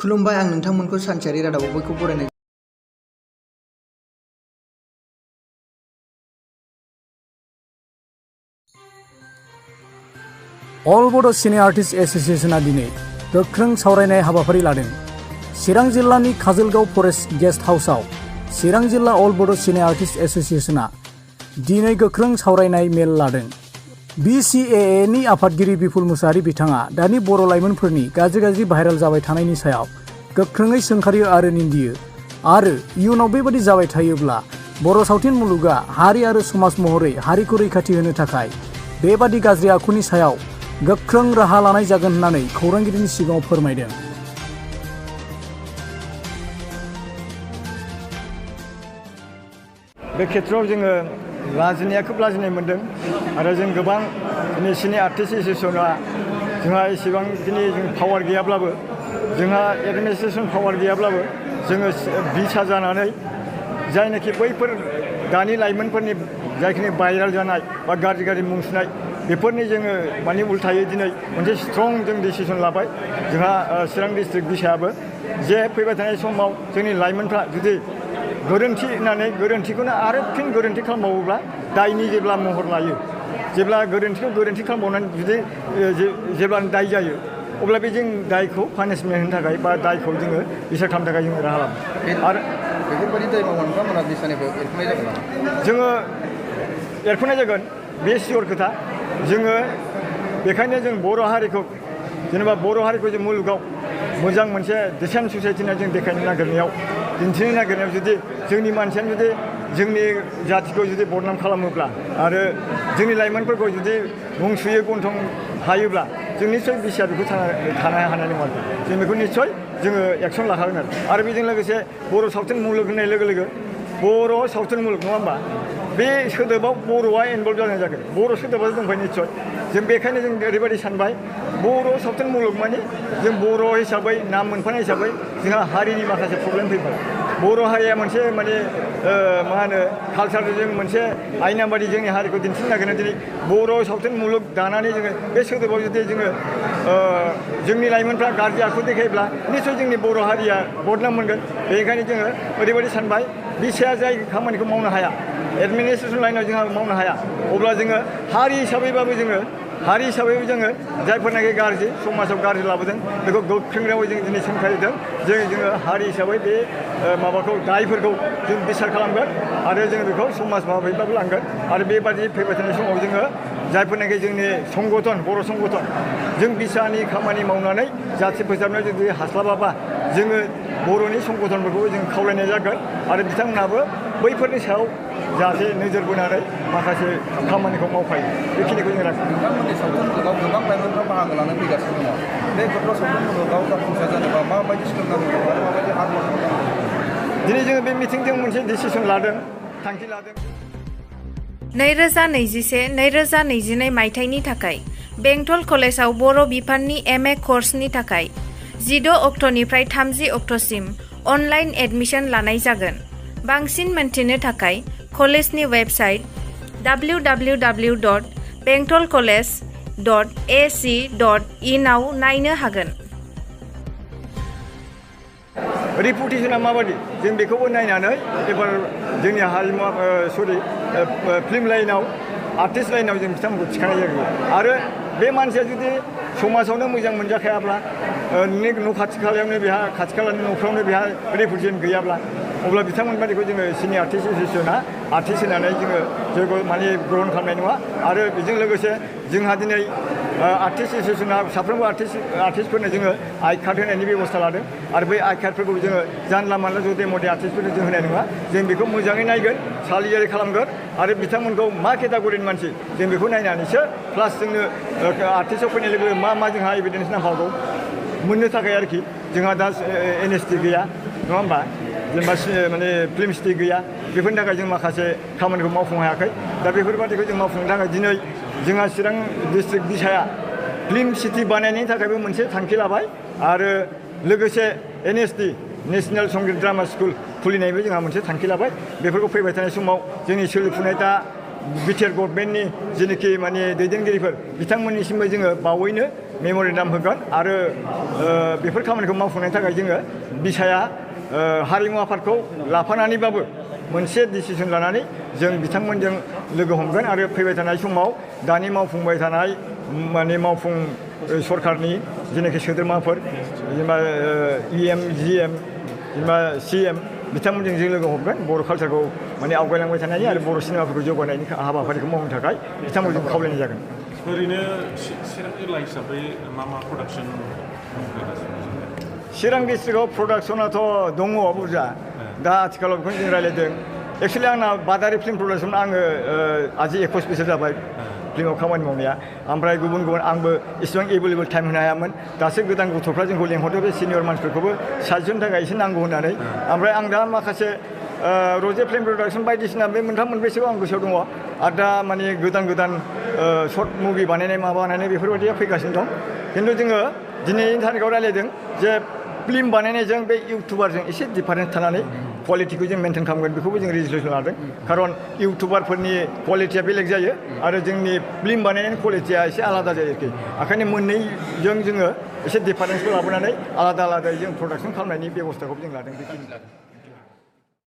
खुलुमबाय आं नोंथांमोनखौ सानसेयारि रादाबाव बयखौ बरायनाय अल बड' सिने आर्टिस्ट एस'सिएशना दिनै गोख्रों सावरायनाय हाबाफारि लादों। चिरां जिल्लानि काजोलगाव फरेस्ट गेस्ट हाउसआव चिरां जिल्ला अल बड' सिने आर्टिस्ट एस'सिएशना दिनै गोख्रों सावरायनाय मेल लादों। BCAA नि आफादगिरि बिपुल मुसाहारि बिथाङा दानि बर' लाइमोनफोरनि गाज्रि भाइरेल जाबाय थानायनि सायाव गोख्रोङै सोंखारियो आरो निन्दियो आरो इयुनाव बेबादि जाबाय थायोब्ला बर' सावथुन मुलुगा हारि आरो समाज महरै हारिखौ रैखाथि होनो थाखाय बेबादि गाज्रि आखुनि सायाव गोख्रों राहा लानाय जागोन होननानै खौरांगिरिनि सिगाङाव फोरमायदों। बे खेत्रआव जोङो लाजिनाया खोब लाजिनाय मोनदों आरो जों गोबां दिनै सिने आर्टिस्ट एस'सिएशना जोंहा इसेबां दिनै जों पावार गैयाब्लाबो जोंहा एडमिनिस्ट्रेसन पावार गैयाब्लाबो जोङो बिसा जानानै जायनाखि बैफोर दानि लाइमोनफोरनि जायखिनि भाइरेल जानाय बा गाज्रि मुं सुनाय बेफोरनि जोङो माने उल्थायै दिनै मोनसे स्ट्रं जों डिसिसन लाबाय जोंहा चिरां डिस्ट्रिक्ट बिसायाबो जे फैबाय थानाय समाव जोंनि लाइमोनफ्रा जुदि गोरोन्थि होननानै गोरोन्थिखौनो आरो फिन गोरोन्थि खालामबावोब्ला दायनि जेब्ला महर लायो जेब्ला गोरोन्थिखौ गोरोन्थि खालामबावनानै जुदि जेब्ला दाय जायो अब्ला बे जों दायखौ पानिशमेन्ट होनो थाखाय बा दायखौ जोङो बिसार खालामनो थाखाय जों राहा लादों आरो बेफोरबायदि दाय मावोब्ला मोना बिसानिफ्राय एरखुनाय जागोन नामा? जोङो एरखुनाय जागोन बे सियर खोथा जोङो बेखायनो जों बर' हारिखौ जेनेबा बर' हारिखौ जों मुलुगाव मोजां मोनसे डिसेन्ट ससाइटि होनना जों देखायनो नागिरनायाव दिन्थिनो नागिरनायाव जुदि जोंनि मानसियानो जुदि जोंनि जाथिखौ जुदि बदनाम खालामोब्ला आरो जोंनि लाइमोनफोरखौ जुदि मुं सुयो गन्थं हायोब्ला जों निस्सय बिसाया बेखौ थानो हानाय नङा जों बेखौ निस्सय जोङो एक्सन लाखागोन आरो बेजों लोगोसे बर' सावथुन मुलुग होननाय लोगो लोगो बर' सावथुन मुलुग नङा होमबा बे सोदोबाव बर'आ इनभल्भ जानाय जागोन बर' सोदोबा दंफाय निस्सय जों बेखायनो जों ओरैबायदि सानबाय बर' सावथुन मुलुग माने जों बर' हिसाबै नाम मोनफानाय हिसाबै जोंहा हारिनि माखासे प्रब्लेम फैबाय बर' हारिया मोनसे माने मा होनो कालसारजों मोनसे आयना बादि जोंनि हारिखौ दिन्थिनो नागिरनाय दिनै बर' सावथुन मुलुग दानानै जोङो बे सोदोबाव जुदि जोङो जोंनि लाइमोनफ्रा गाज्रि आखु देखायोब्ला निस्सय जोंनि बर' हारिया बदनाम मोनगोन बेनिखायनो जोङो ओरैबायदि सानबाय बिसाया जाय खामानिखौ मावनो हाया एडमिनिस्ट्रेसन लाइनाव जोंहा मावनो हाया अब्ला जोङो हारि हिसाबैबाबो जोङो जायफोरनाखि गाज्रि समाजाव गाज्रि लाबोदों बेखौ गोख्रों रावै जों दिनै सोंखारिदों जोङो हारि हिसाबै बे माबाखौ दायफोरखौ जों बिसार खालामगोन आरो जोङो बेखौ समाज माबायबाबो लांगोन आरो बेबादि फैबाय थानाय समाव जोङो जायफोरनाखि जोंनि संगठन बर' संगठन जों बिसानि खामानि मावनानै जाथि फोसाबनायाव जुदि हास्लाबाबा जोङो बर'नि संगठनफोरखौ जों खावलायनाय जागोन आरो बिथांमोनहाबो बैफोरनि सायाव जाहाथे नोजोर बोनानै माखासे खामानिखौ मावफायो बेखिनिखौ जों राखो नोंथांमोननि सावथुन मुलुगाव गोबां लाइमोनफ्रा बाहागो लानो फैगासिनो दङ बे गथ'फ्रा सावथुन मुलुगाव जाफुंसार जानोबा माबायदि सोलोंनांगौ आरो माबायदि हार्ड वार्क खालामनांगौ दिनै जोङो बे मिटिंजों मोनसे डिसिसन लादों थांखि लादों 2021-2022 मायथाइनि थाखाय बेंटल कलेजाव बर' बिफाननि MA कर्सनि थाखाय 16 अक्ट'निफ्राय 30 अक्ट'सिम अनलाइन एडमिशन लानाय जागोन। बांसिन मोनथिनो थाखाय कलेजनि वेबसाइट www.bentolcollege.ac.in आव नायनो हागोन। रिपुटेसना माबादि जों बेखौबो नायनानै एबार जोंनि हारिमु फिल्म लाइनाव आर्टिस्ट लाइनाव जों बिथांमोनखौ थिखानाय जागोन आरो बे मानसिया जुदि समाजावनो मोजां मोनजाखायाब्ला नोंनि न' खाथि खालायावनो बेहा खाथि खालानि न'फ्रावनो बेहा रिपुटेसन गैयाब्ला अब्ला बिथांमोन बादिखौ जोङो सिनि आर्टिस्ट एस'सिएशना आर्टिस्ट होनानै जोङो जयग माने ग्रहण खालामनाय नङा आरो बेजों लोगोसे जोंहा दिनै आर्टिस्ट एस'सिएशना साफ्रोमबो आर्टिस्टफोरनो जोङो आइ कार्ड होनायनि बेबस्था लादों आरो बै आइ कार्डफोरखौ जोङो जानला मानला जदे मदे आर्टिस्टफोरनो जों होनाय नङा जों बेखौ मोजाङै नायगोन सालिजारि खालामगोन आरो बिथांमोनखौ मा केटागरिनि मानसि जों बेखौ नायनानैसो प्लास जोंनो आर्टिस्टआव फैनाय लोगो लोगो मा जोंहा एभिडेन्स नांफागौ मोननो थाखाय आरोखि जोंहा दा NST गैया नङा होमबा जेनेबा माने फिल्म सिटि गैया बेफोरनि थाखाय जों माखासे खामानिखौ मावफुंनो हायाखै दा बेफोरबादिखौ जों मावफुंनो थाखाय दिनै जोंहा चिरां डिस्ट्रिक्ट बिसाया फिल्म सिटि बानायनायनि थाखायबो मोनसे थांखि लाबाय आरो लोगोसे NST नेशनेल संगीत ड्रामा स्कुल खुलिनायबो जोंहा मोनसे थांखि लाबाय बेफोरखौ फैबाय थानाय समाव जोंनि सोलिफुनाय दा बिटिआर गभर्नमेन्टनि जेनोखि माने दैदेनगिरिफोर बिथांमोननिसिमबो जोङो बावैनो मेम'रेन्डाम होगोन आरो बेफोर खामानिखौ मावफुंनायनि थाखाय जोङो बिसाया हारिमु आफादखौ लाफानानैबाबो मोनसे डिसिसन लानानै जों बिथांमोनजों लोगो हमगोन आरो फैबाय थानाय समाव दानि मावफुंबाय थानाय माने मावफुं सरकारनि जेनाखि सोद्रोमाफोर जेनेबा EM GM जेनेबा CM बिथांमोनजों जों लोगो हमगोन बर' कालचारखौ माने आवगायलांबाय थानायनि आरो बर' सिनेमाफोरखौ जौगानायनि हाबाफारिखौ मावनो थाखाय बिथांमोनजों खावलायनाय जागोन। ओरैनो चिरां जिल्ला हिसाबै मा प्रडाक्सन चिरां डिस्ट्रिक्टआव प्रडाक्सनाथ' दङ बुरजा दा आथिखालाव बेखौनो जों रायलायदों एक्सुवेलि आंना बादारि फिल्म प्रडाक्सन आङो आजि 21 बोसोर जाबाय फिल्माव खामानि मावनाया ओमफ्राय गुबुन गुबुन आंबो इसेबां एभेलेबल टाइम होनो हायामोन दासो गोदान गथ'फ्रा जोंखौ लेंहरदों बे सिनियर मानसिफोरखौबो साजेसन थाखाय एसे नांगौ होननानै ओमफ्राय आं दा माखासे रजे फिल्म प्रडाक्सन बायदिसिना बे मोनथाम मोनब्रैसोखौ आं गोसोआव दङ आरो दा माने गोदान गोदान सर्ट मुभि बानायनाय माबा बानायनाय बेफोरबायदिया फैगासिनो दं खिन्थु जोङो दिनैनि थारिखआव रायलायदों जे फिल्म बानायनायजों बे इउटुबारजों एसे डिफारेन्स थानानै क्वालिटिखौ जों मेनटेन खालामगोन बेखौबो जों रेजुलेसन लादों खारन इउटुबारफोरनि क्वालिटिया बेलेग जायो आरो जोंनि फिल्म बानायनायनि क्वालिटिया एसे आलादा जायो आरोखि ओंखायनो मोननैजों जोङो एसे डिफारेन्सखौ लाबोनानै आलादा आलादायै जों प्रडाक्सन खालामनायनि बेबस्थाखौ जों लादों बेखिनि